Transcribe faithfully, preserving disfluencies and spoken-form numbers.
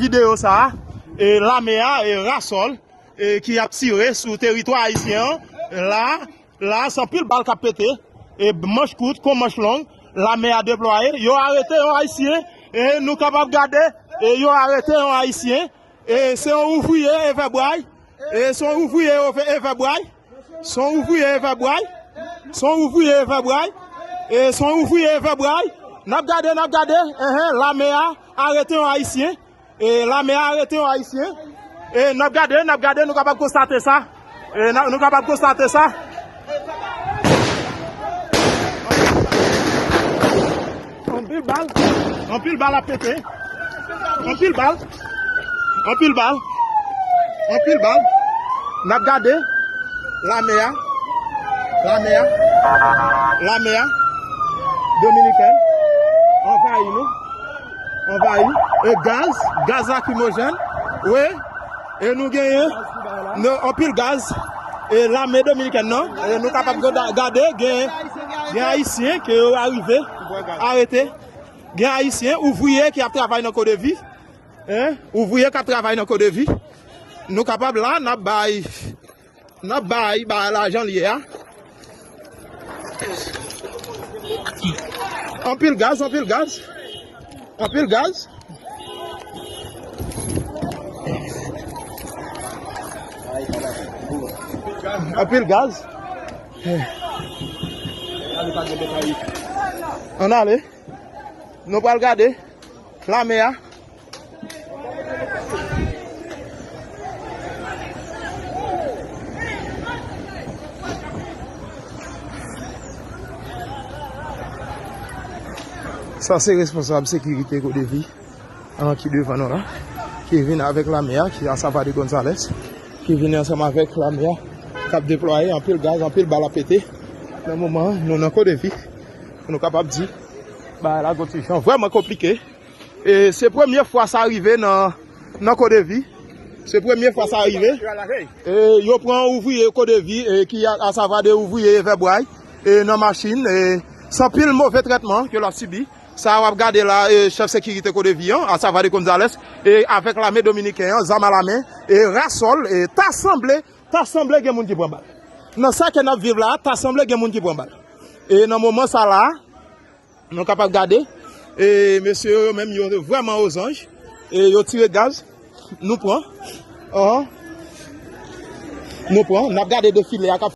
Videyo sa a, e lame a, e rasòl, e ki ap tire sou teritwa ayisyen an, la, la, se anpil bal k ap pete, e manch kout kon manch long, lame a deplwaye, yo arete yon ayisyen, e nou kapab gade, e yo arete yon ayisyen, e se yon ouvriye Evè Bray, e se yon ouvriye Evè, Evè Bray, se yon ouvriye Evè Bray, se yon ouvriye Evè Bray, e se yon ouvriye Evè Bray, n ap gade, n ap gade, enhen, lame a arete yon ayisyen, e lame a arete yon ayisyen. E n ap gade, n ap gade, nou kapab konstate sa. E n a- nou kapab konstate sa. Anpil bal, anpil bal ap pete. Anpil bal, anpil bal, anpil bal. N ap gade lame a, lame a, lame a dominikèn anvayi nou. Anvayi. E gaz, gaz lakrimojèn. Wi. E nou genyen nou, anpil gaz. E lame dominikèn nan. E nou kapab gade, gen, gen ayisyen ke yo arive arete. Gen ayisyen, ouvriye ki ap travay nan Kodevi. Hein? Ouvriye k ap travay nan Kodevi. Nou kapab la, n ap bay N ap bay bagay la jan l ye a. Anpil gaz, anpil gaz. Anpil gaz. Anpil gaz. Ann ale. Nou pral gade lame a. Sa se responsab sekirite Kodevi, an, ki devan nou la, ki vin avèk lame a, ki a Savade Gonzales, ki vin ansanm avèk lame a, k ap deplwaye anpil gaz, anpil bal ap pete. Nan moman an, nou nan Kodevi, pou nou kapab di, bagay la gon ti jan vrèman konplike. E se premye fwa sa rive nan, nan Kodevi. Se premye fwa sa rive. E yo pran ouvriye Kodevi, e ki a, asavwa de ouvriye Evè Bray, e nan machin, e se anpil move trètman ke l ap sibi. Sa w ap gade la, e chèf sekirite Kodevi an, asavwa de Gonzales, e avèk lame dominiken an, zam alamen, e rasòl, e ta sanble, ta sanble gen moun ki pran bal. Nan sa ke n ap viv la, ta sanble gen moun ki pran bal. E nan moman sa la, nou kapab gade, e mesye yo, yo menm, yo vrèman ozanj. E yo tire gaz. Nou pran. An. Nou pran. N ap gade defile a k ap